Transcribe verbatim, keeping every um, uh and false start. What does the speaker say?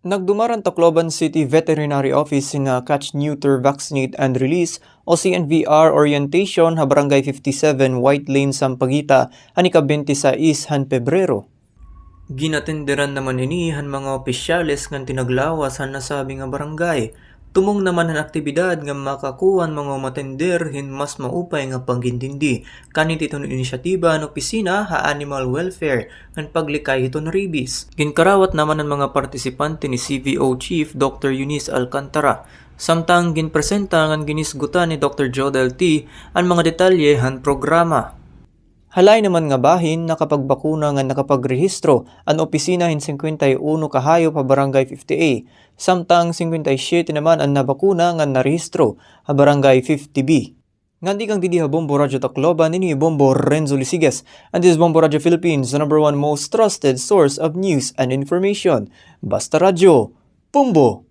Nagdumar an Tacloban City Veterinary Office nga Catch, Neuter, Vaccinate, and Release o C N V R orientation ha Barangay fifty-seven, White Lane, Sampaguita, han ika-twenty-sais han Pebrero. Ginatenderan naman ini han mga opisyales ngan tinaglawas han nasabi nga barangay. Tumong naman han aktibidad nga makakuha an mga umatender hin mas maupay nga pag-intindi kanhi hiton inisyatiba han opisina ha animal welfare ngan paglikay hiton rabies. Ginkarawat naman an mga partisipante ni C V O Chief Doctor Eunice Alcantara, samtang ginpresenta ngan ginisgutan ni Doctor Jodel T an mga detalye han programa. Ha lain naman nga bahin, nakapagbakuna ngan nakapagrehistro an opisina hin singkwenta y uno ka hayop ha Barangay fifty A, samtang singkwenta y siyete naman an nabakuna ngan narehistro ha Barangay fifty B. Ngan tikang didi ha Bombo Radyo Tacloban, ini hi Bombo Renzo Lisigas, and this is Bombo Radyo Philippines, the number one most trusted source of news and information. Basta Radyo, Bombo!